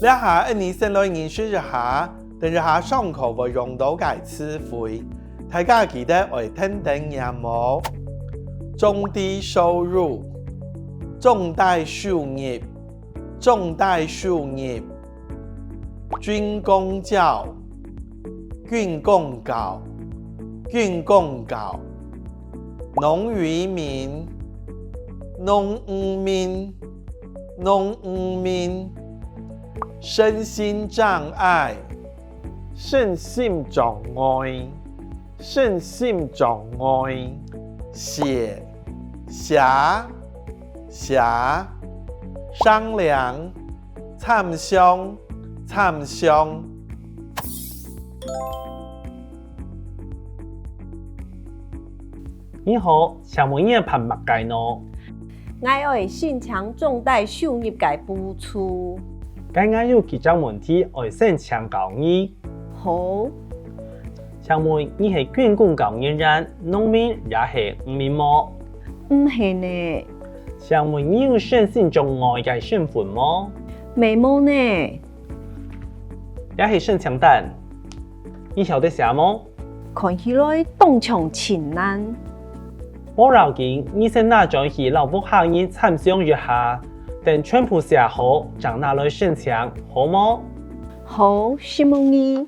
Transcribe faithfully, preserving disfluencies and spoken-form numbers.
這下𠊎俚先來認識一下，等一下上課會用到个詞彙，大家記得愛跈等唸哦。中低收入，中低收入，中低收入。軍公教，軍公教，軍公教。農漁民，農漁民，農漁民。身心障礙，身心障礙，身心障礙。寫，寫，寫。商量，參詳，參詳。你好，請問你愛辦麼个呢？𠊎愛申請中低收入个補助。該𠊎有幾隻問題愛先請教你。好。請問你係軍公教人員、農民也係漁民無？毋係呢。請問你有身心障礙个身份無？乜無呢。這係申請單，你曉得寫無？看起來當像盡難。無要緊，你先拿轉去摎屋下人參詳一下，等全部寫好，正拿來申請，好無？好，承蒙你。